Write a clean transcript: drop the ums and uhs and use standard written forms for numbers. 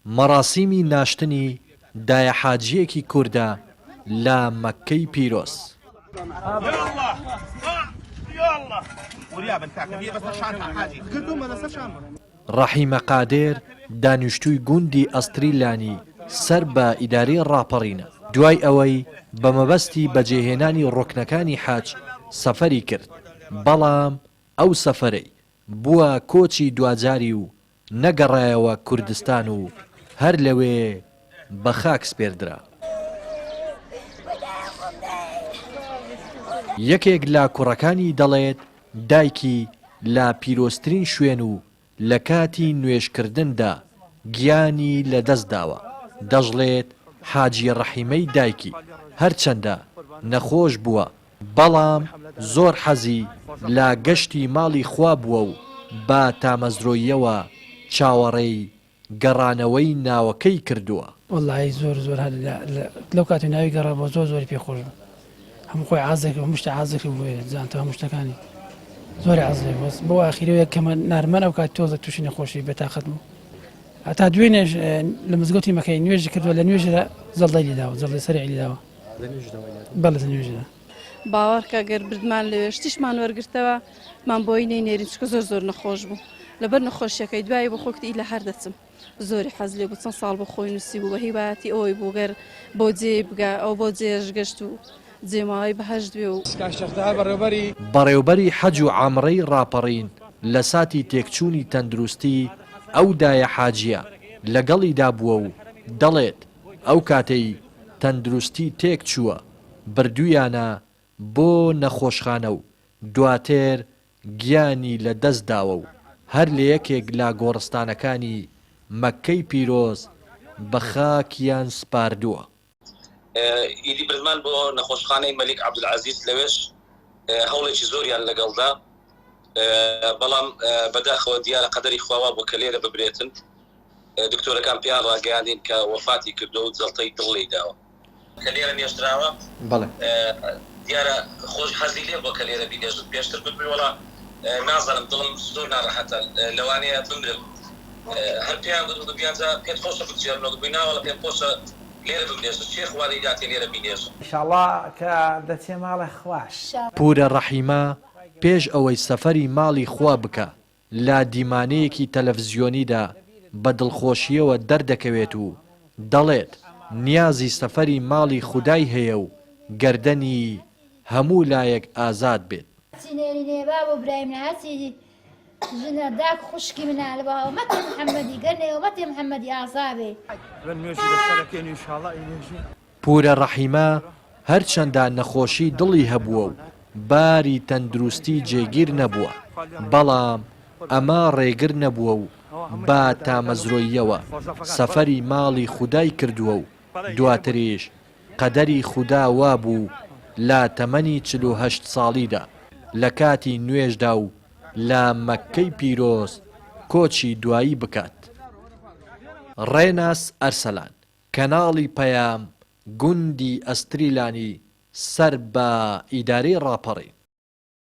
مەڕاسیمی ناشتنی دایە حاجییەکی کوردە لە مەککەی پیرۆز. ڕەحیمە قادر دانیشتووی گوندی ئەستریلانی سەر بە ئیدارەی ڕاپەڕینە، دوای ئەوەی بە مەبەستی بەجێهێنانی ڕوکنەکانی حەج سەفەری کرد، بەڵام ئەو سەفەرەی بووە کۆچی دواجاری و نەگەڕایەوە کوردستان و هەر لەوێ بە خاک سپێردرا. یەکێک لە کوڕەکانی دەڵێت، دایکی لە پیرۆزترین شوێن و لە کاتی نوێژکردندا گیانی لەدەستداوە، دەشڵێت حاجی ڕەحیمەی دایکی هەرچەندە نەخۆش بووە، بەڵام زۆر حەزی لە گەشتی ماڵی خوا بووە و بە تامەزرۆییەوە چاوەڕێی گەڕانەوەی ناوەکەی کردووە. وەڵاهی زۆر زۆر هەر لەو کاتەی ناوی گەڕابووە زۆر زۆری پێ خۆش بوو هەموو خۆی عازێک هەموو شتە عازێک بوو جانتا هەموو شتەکانی زۆری عازێک بوو بۆ ئاخیرەوە کەمە نارمەن ئەو کات تۆزە تووشی نەخۆشی بێتاقەت بوو هەتا دوێنێش لە مزگەوتی مەکەی نوێژی کردووە لە نوێژدا جەڵدەی لێداوە جەڵدەی سەری لێداوە بەڵێ لە نوێژدا. باوەڕکە گەر بردمان لەوێ شتیشمان وەرگرتەوە مان بۆی نەینێرین چونکە زۆر زۆر نەخۆش بوو لەبەر نەخۆشیەکەی دوایی بۆ خۆی کوتی ئیلا هەر دەچم زۆری حەز لێ بوو چەند ساڵ بۆ خۆی نووسی بوو بە هیوایەتی ئەوەی بوو گەر بۆ جێی بگا ئەو بۆ جێش گەشت و جێماوەی بەهەشت بێ و. بەڕێوبەری حەج و عەمرەی ڕاپەڕین لە ساتی تێکچوونی تەندروستی ئەو دایە حاجیە لەگەڵیدا بووە و دەڵێت، ئەو کاتەی تەندروستی تێکچووە بردوویانە بۆ نەخۆشخانە و دواتر گیانی لە دەست داوە و هەر لە یەکێک لە گۆڕستانەکانی مەککەی پیرۆز بە خاکیان سپاردووە. ئیدی بردمان بۆ نەخۆشخانەی مەلیک عەبدولعەزیز، لەوێش هەوڵێکی زۆریان لەگەڵدا، بەڵام بەداخەوە دیارە قەدەری خوا وابووە کە لێرە ببرێتن. دکتۆرەکان پێیان ڕاگەیاندین کە وەفاتی کردووە و جەڵتەی دڵ لێی داوە. کە لێرە نێژدراوە. بەڵێ. دیارە خۆش حەزی لێ بووە کە لێرە بینێژن. پێشتر گوتبووی وەڵا نازانم دڵم زۆر ناڕەحەتە لەوانەیە بمرم. هەر پێیان گوتم گوتبیان جا پێت خۆشە بتگێڕمەوە؟ گوتبووی نا وەڵا پێم خۆشە لێرە بمنێژن. کێ خوا دەیداتێ لێرە بینێژن. ئیشاڵا کە دەچێ ماڵێ خواش. پورە ڕەحیمە پێش ئەوەی سەفەری ماڵی خوا بکا لە دیمانەیەکی تەلەفزیۆنیدا بە دڵخۆشییەوە دەردەکەوێت و دەڵێت، نیازی سەفەری ماڵی خودای هەیە و گەردەنی هەموو لایەک ئازاد بێت. هەرچی نێرینەیە باب و برای منە هەرچی ژنە داک خوشکی منە لە با ئۆمەتی محەممەدی گەر نەی ئۆمەتی محەممەدی ئازا بێ. پورە ڕەحیمە هەرچەندە نەخۆشی دڵی هەبووە و باری تەندروستی جێگیر نەبووە، بەڵام ئەمە ڕێگر نەبووە و بە تامەزرۆییەوە سەفەری ماڵی خودای کردووە و دواتریش قەدەری خودا وابوو لە تەمەنی 48 ساڵیدا لە کاتی نوێژدا و لە مەککەی پیرۆز کۆچی دوایی بکات. ڕێناس ئەرسەلان، کەناڵی پەیام گوندی ئەستریلانی سەر بە ئیدارەی ڕاپەڕین.